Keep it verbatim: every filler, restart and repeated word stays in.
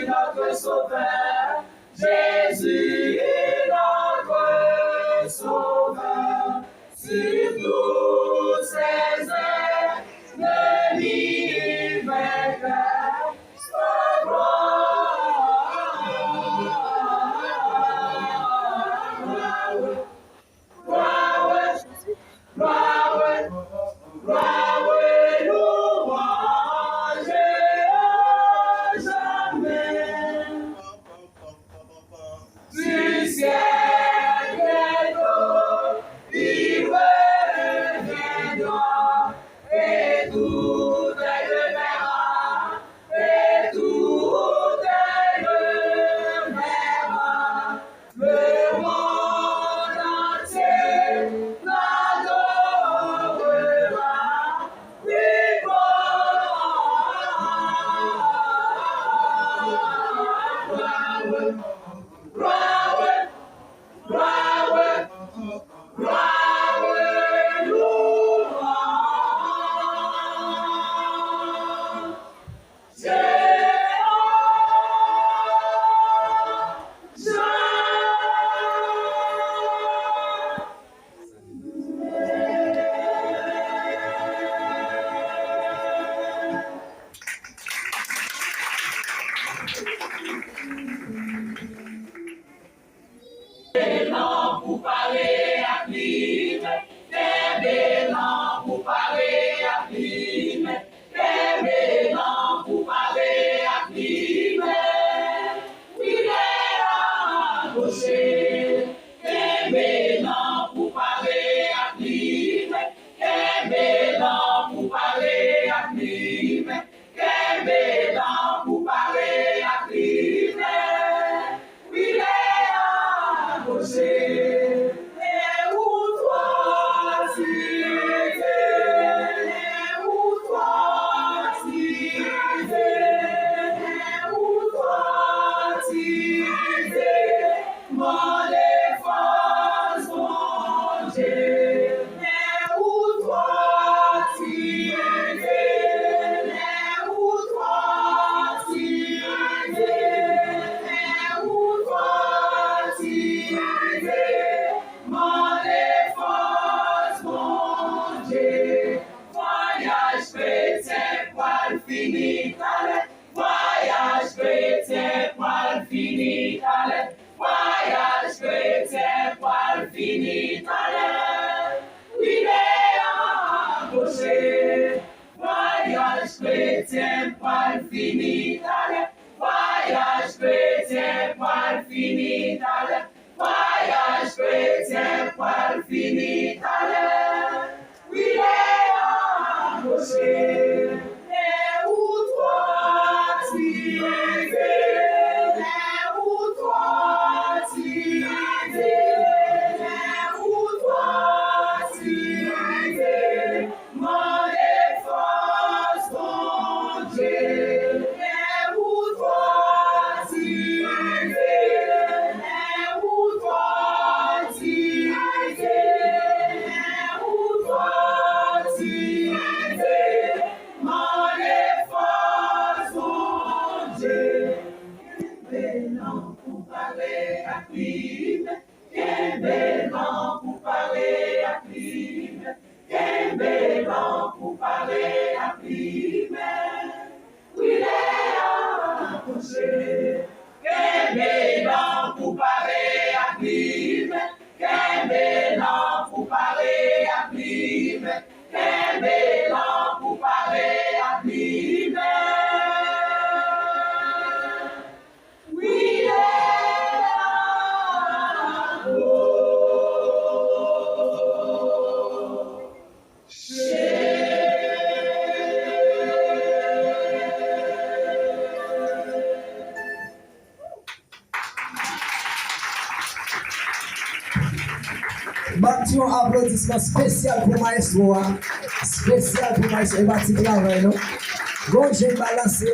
notre Sauveur, Jésus, notre Sauveur, sur tous ses ennemis vainqueurs, sa gloire. Gloire, gloire, gloire, louange à jamais. Du ciel bientôt, il reviendra, et tout œil le verra, et tout œil le verra. Le monde entier l'adorera. Oui, gloire, gloire, gloire, gloire, louange. Kenbe lan pou pare ak li menm. Kenbe lan pou pare ak li menm. Kenbe lan pou pare ak li menm. Wi, lè a apwoche. Kenbe lan pou pare ak li menm. Kenbe lan pou pare ak li menm. Kenbe lan pou pare ak li menm. Wi, lè a apwoche. Lè ou twò tizé, lè ou twò tizé, lè ou twò tizé. Mande fòs Bondye. Lè ou twò tizé, lè ou twò tizé, lè ou twò tizé, mande fòs Bondye. Vwayaj kretyen pral fini talè. Vwayaj kretyen pral fini talè. Vwayaj kretyen pral fini talè. Wi, lè a apwoche. Vwayaj kretyen pral fini talè. Vwayaj kretyen pral fini talè. Vwayaj kretyen pral fini talè. Wi, lè a apwoche. Lè ou twò tizé, lè ou twò tizé, lè ou twò tizé. Mande fòs Bondye. Lè ou twò tizé, lè ou twò tizé, lè ou twò tizé, mande fòs Bondye. Kenbe lan pou pare ak li menm. Kenbe lan pou pare ak li menm. Kenbe lan pou pare ak li menm. Wi, lè a apwoche. Kenbe lan pou pare ak li menm. Kenbe lan pou pare ak li menm. Kenbe lan pou pare ak li menm. Wi, lè a apwoche. Bat yon aplodisman espesyal pou maestro a. Espesyal pou maestro. E pa ti travay, non. Gon jen balanse.